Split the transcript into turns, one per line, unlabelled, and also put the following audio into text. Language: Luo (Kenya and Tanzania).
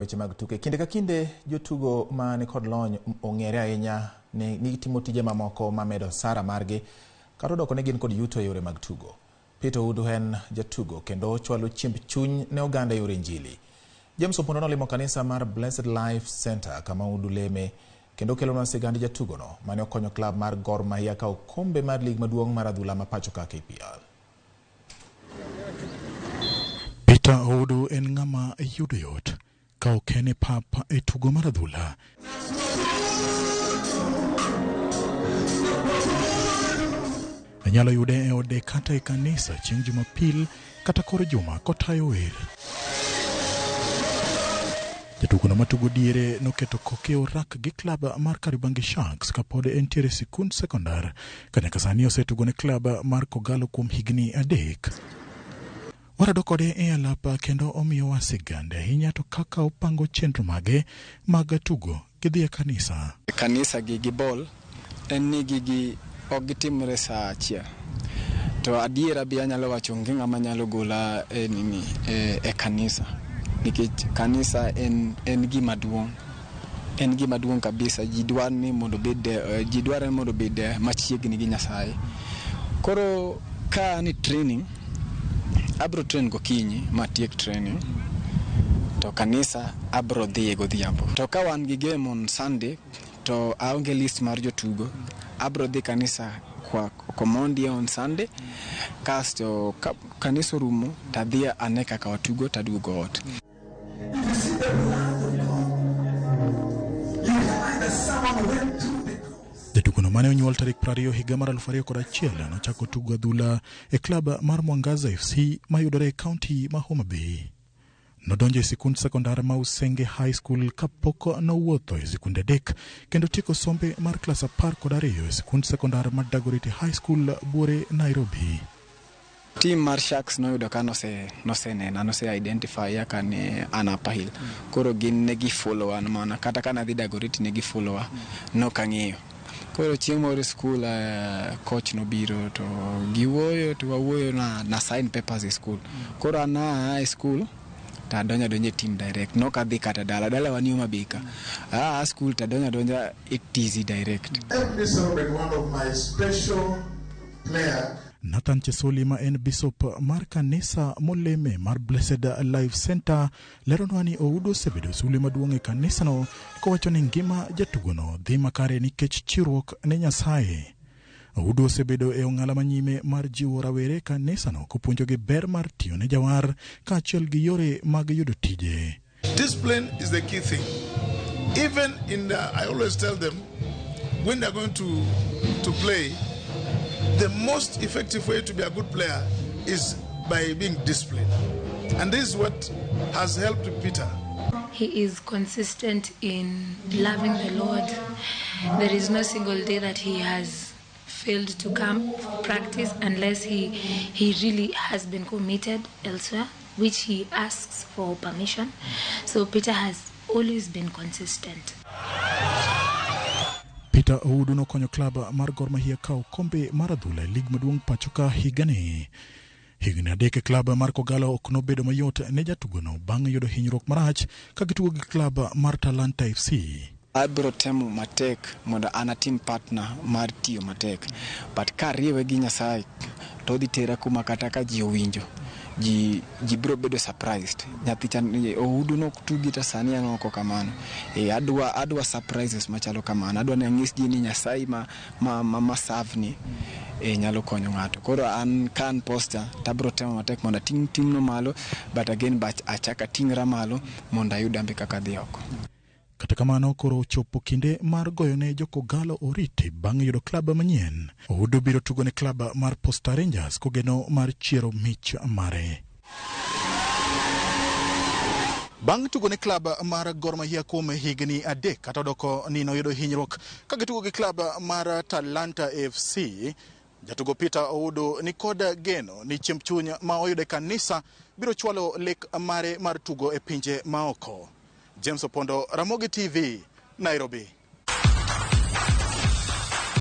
Weche mag tuke. Kinde ka kinde jotugo ma nikod lony ong'ere ahinya ni gitimo tije mamoko mamedo osara margi kata odoko ni gin kod yuto e yore mag tugo. Peter Oudu en jatugo kendo ochwalo chiemb chuny ne oganda e yor injili. James Opondo nolimo kanisa mar Blessed Life Center kama Oudu leme kendo kelonwa sigand jatugono mane okonyo klab mar Gor Mahia kawo okombe mar lig maduong' mar adhula ma pacho ka KPL.
Peter Oudu en ng'ama yudo yot ka ok en e pap e tugo mar adhula. Inyalo yude e ode kata e kanisa chieng' Jumapil kata kor juma kotayo wer. Jatugono matugo diere noketo koke orak gi klab mar Kariobangi Sharks kapod entiere e sikund sekondar ka nyaka sani osetugo ne klab mar Kogalo kuom higni 3. Warado kode e alap kendo omiyowa sigande ahinya to kaka opango chenro mage mag tugo gi dhi e kanisa.
Kanisa gi ball en ni gigi ok gitimre saa achiel. To adiera be anyalo wacho onge ng'ama nyalo gola e nini e kanisa. Nikech kanisa en gima duong'. En gima duong' kabisa. Ji dwaro ni mondo obed, ji dwaro ni mondo obed machiegni gi Nyasaye. Koro ka ni training, abro train gokinyi matiek training. To kanisa abro dhiye godhiambo. To ka wan gi game on Sunday, to aonge list mar jotugo, abro dhi kanisa kwa Komondi on Sunday, kasto ka kanisa orumo tadhi ane kaka watugo taduogo ot.
Jatugono mane onyuol tarik 20 higa mar 2001 nochako tugo adhula e klab mar Mwangaza FC mayudore e kaunti ma Homa Bay. Nodonjo e sikund sekondar ma Usenge High School kapok nowuotho e sikunde 3 kendo tieko sombe mar klas 12 e sikund sekondar ma Dagoretti High School Buore, Nairobi.
Team mar Sharks noyudo ka nosenena, nose identify kaka ne an Upper Hill. Koro gin ne gi follow an mana, kata ka nadhi Dagoretti ne gi follow a, nok ang'eyo. Koro chieng' moro e school, coach nobiro to giwuoyo to wawuoyo na sign papers e school. Koro an aa e school to adonjo adonja e team direct, nok adhi kata dala, dala wan Homa Bay ka. Aa school to adonjo adonja e TZ direct.
Let me celebrate one of my special player.
Nathan Chesoli ma en bishop mar kanisa moleme mar Blessed Life Center leronwa ni Oudu osebedo sulwe maduong' e kanisano kowacho ni ngima jatugono dhi makare nikech chiwruok ne Nyasaye. Oudu osebedo e ong'ala manyime mar jiwo rawere e kanisano kopuonjogi ber mar tiyo ne jawar kaachiel gi yore mag yudo tije.
Discipline is the key thing. Even in the, I always tell them, when they're going to play, the most effective way to be a good player is by being disciplined. And this is what has helped Peter.
He is consistent in loving the Lord. There is no single day that he has failed to come for practice unless he really has been committed elsewhere, which he asks for permission. So Peter has always been consistent.
Peter Oudu nokonyo klab mar Gor Mahia kawo kombe mar adhula e lig maduong' pacho ka higani. Higni 3 e klab mar Kogalo ok nobedo mayot ne jatugono bang' yudo hinyruok marach ka gitugo gi klab mar Talanta FC.
Abiro temo matek mondo an atim partner mar tiyo matek, but kariwe gi Nyasaye to odhi tera kuma kata ka ji owinjo, ji biro bedo surprised. Nyathi cha Oudu nok tugi to sani en oko kamano. Adwa surprises machalo kamano. Adwa ni anyis ji ni Nyasaye ma serve ni nyalo konyo ng'ato. Koro an ka an poster to abiro temo matek mondo ating' timno malo, but again but achak ating'ra malo mondo ayud ambe kaka adhi oko.
Kata kamano koro ochopo kinde mar goyone jo Kogalo oriti bang' yudo klab manyien. Oudu biro tugo ne klab mar Posta Rangers kogeno mar chiero mich mare. Bang' tugo ne klab mar Gor Mahia kuom higni 3 kata odoko ni noyudo hinyruok ka gitugo gi klab mar Talanta FC, jatugo Peter Oudu ni kod geno ni chiemb chuny ma oyudo e kanisa biro chwalo lek mare mar tugo e pinje maoko. James Opondo, Ramogi TV, Nairobi.